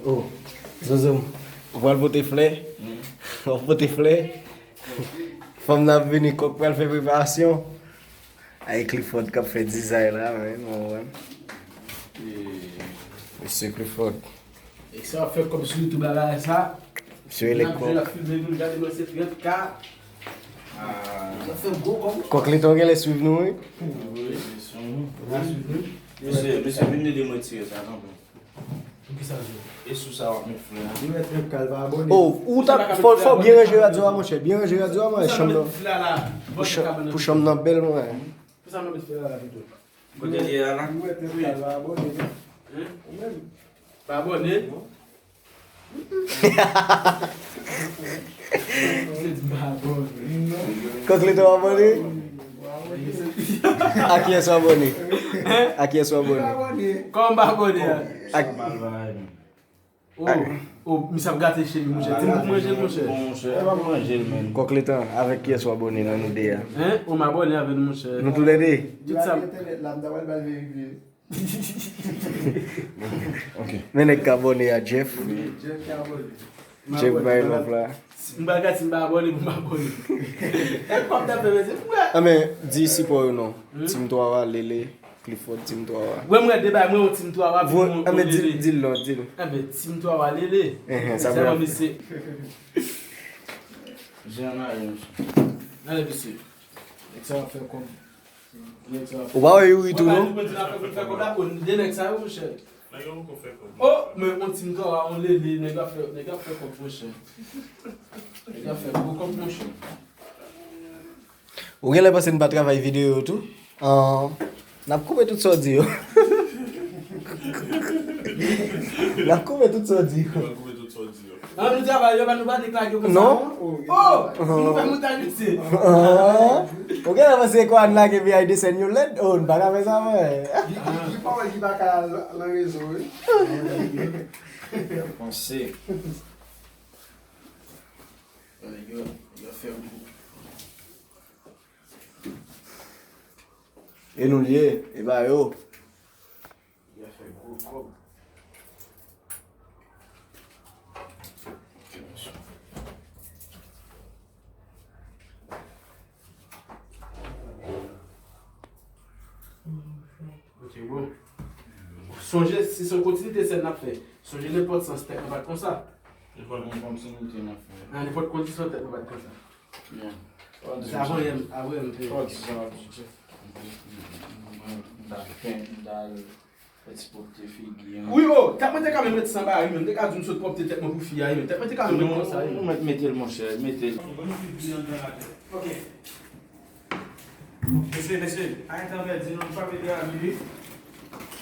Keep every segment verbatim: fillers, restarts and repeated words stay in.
Oh, Zozo, ou pral pote flè? W ap pote flè? Fanm nan ap vini, kòk pral fè preparasyon. Ay, Clifford k ap fè dizay la, men, mwen wè. Mesye Clifford. E sa w ap fè kòb sou YouTube la, sa? Misye rele kòk. N ap filme nou, gade mwen se trant K. Sa fè gwo kòb. Kòk Leton genlè swiv nou, wi. Wi, mesye. Mesye, mesye, vin ede mwen tire sa, tanpri. Pou ki sa, Zo? E sou sa w ap met flè a? Li mèt met kal pa abòne. Oh, ou ta fò, fò byen ranje radyo a, monchè. Byen ranje radyo a, mwen, chanm nan. Pou chanm, pou chanm nan bèl, mwen. Pou sa mwen met flè a la pito. Kote l ye a la? Li mèt met kal pa abòne, non? Ou menm. Pa abòne? Kòk Leton abòne? A kiyès w abòne? A kiyès w abòne? Kòman m pa abòne a? Oh, oh, misye ap gate cheri, monchè. Ti m pou manje l, monchè. Bon, monchè, pa manje l, menm. Kòk Leton, avèk kiyès w abòne nan nou de a? Hein? Oh, m abòne avè l, monchè. Nou toulède? Tout sa. Entènèt la, m ta pral ba l verifye. Ok. Men nèg k abòne a Jeff. Jeff ki abòne. Jeff bay love la. M pa gade si m pa abòne pou m abòne. E kòb ta fè mezi. Ah, men, di sipò yo non. Team twa wa, Lele, Clifford, Team twa wa. Wè, m wè de bay, mwen yon Team twa wa, pou mwen, ah, men, di l, di l non, di l. Ah, men, Team twa wa, Lele. Sa mwen, mesye. Jan mari, mesye. Gade, mesye. Nèg sa ap fè kòb. Ou pa wè Youri tou, non? Mwen di n ap fè kòb la, oh, de nèg sa yo, monchè. Oh, men on Team twa wa, on Lele, nèg ap fè, nèg ap fè kòb, monchè. Nèg ap fè gwo kòb, monchè. Ou genlè panse n pa travay videyo yo tou? An, n ap koupe tout sa w di yo. N ap koupe tout sa w di yo. An, nou travay yo, pa nou pa deklare yo konsa, non? Oh! Nou fè montaj, mesye. Ou genlè panse kwa n lage V I desèn yo lèd? Oh, n pa ka fè sa, mwen. Li, li, li pawòl ki pa ka lan rezo, wi. Panse. Yo, yo fè gwo. E nou l ye, e pa yo. Yo fè gwo kòb. Ok, bon. Sonje, si se yon kontinite sèn n ap fè, sonje nenpòt sans tèt mwen pa t konsa. Nenpòt kontinite n ap fè. Nan nenpòt kondisyon tèt mwen pa t konsa. Sa voye m, a voye m te. Fò di sa w ap di. Mwen, m ta fè, m ta fè ti pwòpte figi an. Wi, o, tèt mwen te ka menm ret sanba wi, men m te ka di m sot pwòpte tèt mwen pou fi a wi, men tèt mwen te ka menm ret konsa wi. Nou mèt mete l, monchè, mete l. Ok. Mesye, mesye, a entan pèdi non, pa pede a vini.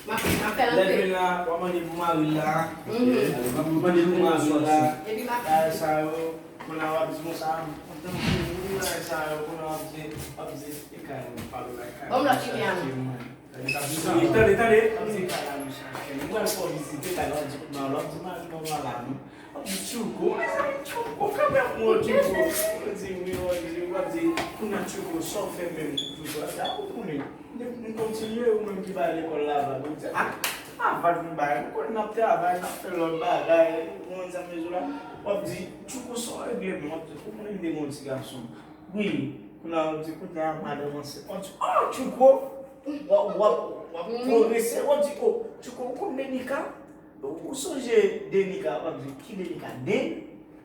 M ap, m ap fè l antre. Lè l vin la, w ap mande pou mari l la. Mhm. W ap mande pou mari l la. Epi m ap... Bagay sa yo, kounye a w ap di konsa, m ap tann pou ou, bagay sa yo, kounye a w ap di, w ap di, e kay mwen, pa vle bay kay mwen. Ban m lòt lide a non. Tande, tande, tande. W ap di kay la, m chache. Mwen pral fè w vizite kay la, w ap di, non, w ap di mari mwen pa la non. W ap di Tchouko, mezanmi, Tchouko, kanmenm, mwen, Tchouko. Mwen di, wi, mwen di, w ap di, kounye a Tchouko, sa w fè menm pou sa? W ap di, a, ou konnen. M kontinye, ou menm ki bay lekòl la vag. Ou di, a, a vag nou bay, ou konn n ap travay, n ap fè lòt bagay, ou konprann sa m vle di w la? W ap di, Tchouko, sa w regle menm? W ap di, ou konnen m te gen yon ti gason. Wi, kounye a, w ap di, kounye a, madanm ansent. W ap di, o, Tchouko, w ap, w ap, w ap pwogrese. W ap di, o, Tchouko, ou konn Denika? Ou, ou sonje Denika? W ap di, ki Denika? Den?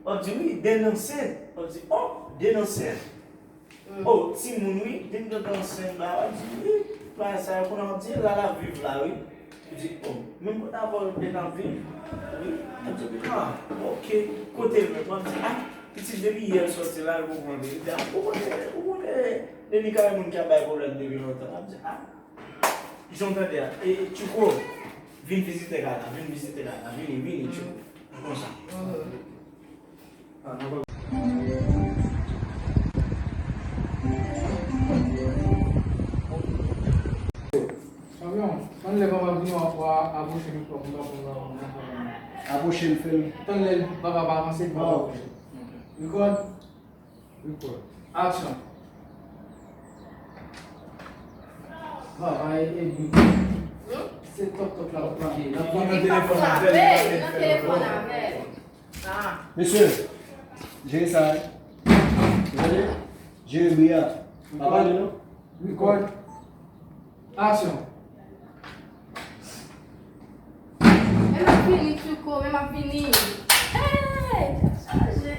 W ap di, wi, Den ansent. W ap di, o, Den ansent. O, timoun wi, depi lòt ansent la, w ap di, wi, bagay sa yo, kounye a w ap di, la l ap viv la, wi. Ou di, o, menm kote avè w te nan viv, wi. Ou di, a, ok, kote l menm? W ap di, a, pitit depi yè l sòti la, l konprann. Ou di, a, ou konnen, ou konnen, Denika e moun ki ap bay pwoblèm depi lontan. W ap di, a, jan w tande a, e, Tchouko, vin vizite kay la, vin vizite kay la, vini, vini, Tchouko. Konsa. Chanpyon, tann lè papa vini w ap apwoche mikwo pou l pa pran nan. Apwoche l fè l. Tann lè papa pa avanse pou l pa apwoche. Record. Record. Action. Papa e, e, Se tòk tòk la w ap plante. L ap plante nan telefòn avè l. Nan telefòn avè l. Ah. Mesye, jere sa, wi. Ou tande? Jere bri a. Pa pale non. Record. Action. Men m ap vini, Tchouko, men m ap vini. Hey, chaje.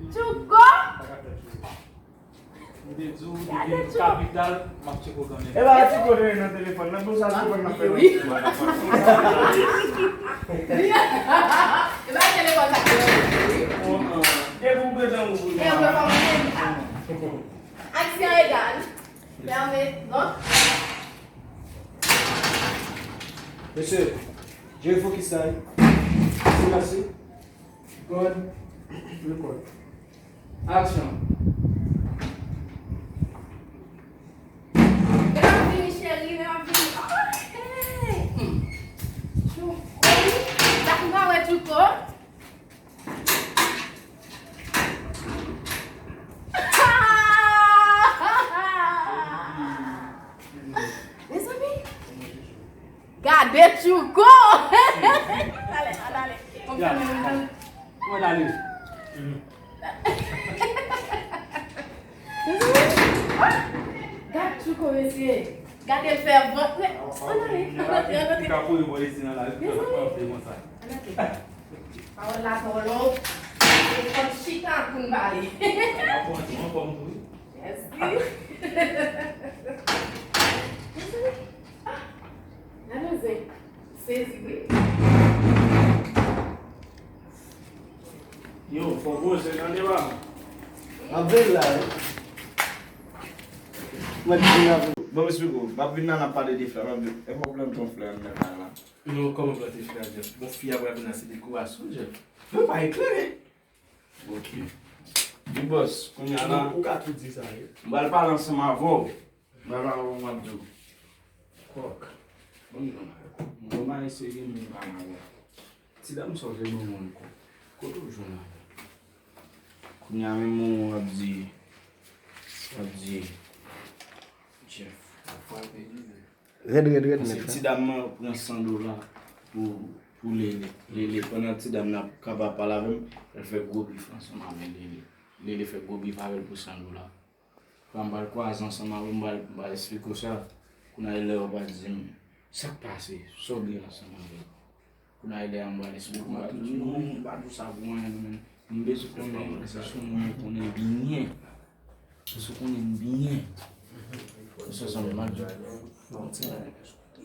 Tchouko! M te di w, depi kapital, m ap tcheke w kanmenm. E pa ti kote nan telefòn nan, bon sa telefòn nan fè wi. E pa telefòn sa fè wi. Depi w gentan ouvri. E mwen pa mwen. Aksyon egal. Fèmen, non? Mesye, jere fokis la wi. Silans wi. Record. Record. Action. Men m ap vini, cheri, men m ap vini. Oh, hey! Hmm. Tchouko, wi. Sa ki pa wè Tchouko? Mezanmi! Gade Tchouko! Ale, ale, ale. Konfime, konfime. Mwen ale. Gad Tchouko, mesye. Gade l fè vant. Ann ale, ann antre, ann antre. Li ka kouri bò isi nan lari, li ka fè konsa. Ann antre. Pawòl la twò long. Fò n chita pou n pale. Mèsi. Gade zen. Sezi wi. Yo, fò poze nan deba. M ap vin la wi. Mwen vin la wi. Bon, m esplike w. M ap vin la, n ap pale de flè. M ap vin. E pwoblèm ton flè anndan kay la. Non, kòman flè te flè a, Jeff? Bon, fi a pral vin la, se dekorasion, Jeff. Yo pa eklere. Ok. Big Boss, kounye a la. Ou ka tou di sa wi. M pral pale ansanm avè w. M pral pale avè w, m ap di w. Kòk. Bon, non. Bon, m a eseye, men m pa mal. Ti dam sa w te ban mwen ankò. Kote w jwenn avè l? Kounye a menm w ap di, w ap di, Jeff. Ap frape li. Rèd, rèd, rèd, nèt. Ti dam nan pran san dola pou, pou Lele. Lele, pandan ti dam nan ap kanpe ap pale avè m, l fè gwo bif ansanm avè Lele. Lele fè gwo bif avè l pou san dola. Pran m pral kwaze ansanm avè w, m pral, m pral esplike w sa. Kounye a lè w pa di m sa k pase, sa w gen ansanm avè l. Kounye a lè a m pral esplike w, m pa di w, non, m pa di w sa pou anyen, non, men m bezwen konnen, se sou moun mwen konnen byen. Se sou konnen byen. Se sa m ap di w. Ou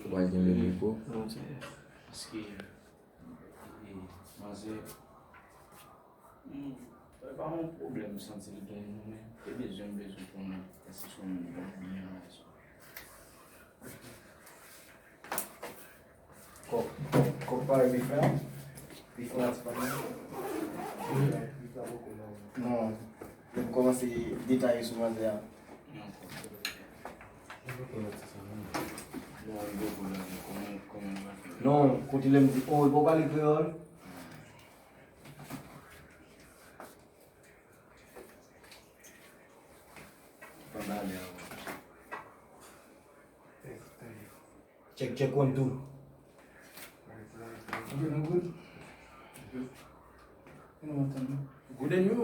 pral gen lele pou? Paske, e, manzè, Hmm, e pa yon pwoblèm m santi l genyen non, men e bezwen m bezwen konnen èske se yon moun byen nan rezo. Kòk, kòk, kòk pare bif la? Bif la ti pa nan? Non, nou kòmanse detaye sou manzè a. Non, kote lè m di, oh, li poko pale kreyòl? Check, check, one, two. Good and you?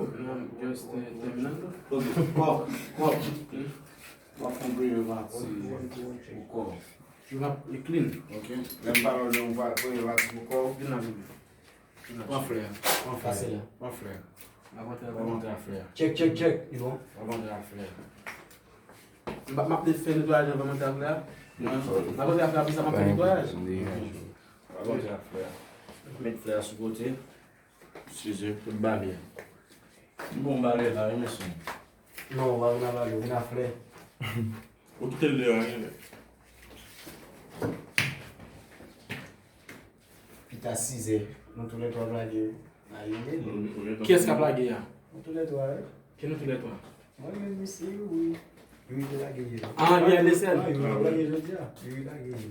Just, uh, terminando. Ok, kò, kò. W ap fè yon premye pati pou kò. You have a clean. Ok. Lè m pale w de yon premye pati pou kò. Vin la, vin. Pran flè a. Pran flè a. Pase la. Pran flè a. N ap antre a flè a. Check, check, check. Li bon? N ap antre a flè a. M ap, m ap fè netwayaj anvan m antre a flè a. M ap antre a flè a, apre sa m ap fè netwayaj. M ap antre a flè a. Met flè a sou kote. Eskize, tout bale a. M bon bale la, wi, mesye. Non, w pa vin a bale, w vin a flè. Ou kite l deyò, wi. Pita sizè, nou toulètwa lage. Kiyès k ap lage a? Nou toulètwa, wi. Ki nou toulètwa? Mwen menm, mesye, wi. Youri te lage yè. Ah, Youri Adesèl? Ah, Youri ap lage jodi a. Youri lage yè.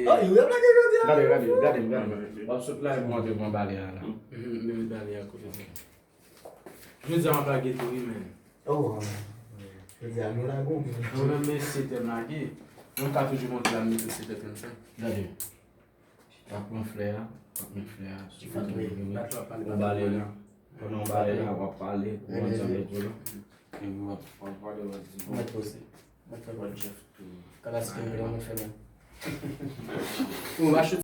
Ah, Youri ap lage jodi a. Gade, gade, gade, gade. W ap sot la epi w antre pran bale a la. Mhm, men bale a kote. Jodi a m ap lage tou, wi, men. Oh, jodi a nou lage w. Nou menm, men se tèm lage. Mwen, m ka toujou montre la, m mete se tèt m fè. Gade. W ap pran flè a, w ap met flè a sou kote w vini. Ou bale li. Pandan w bale la, w ap pale, ou ansanm etou la. E w ap, w ap pale, w ap di, Ou mèt poze. Mèt fè bon, Jeff tou. Kalas ke ou mèt fè la. Ou mache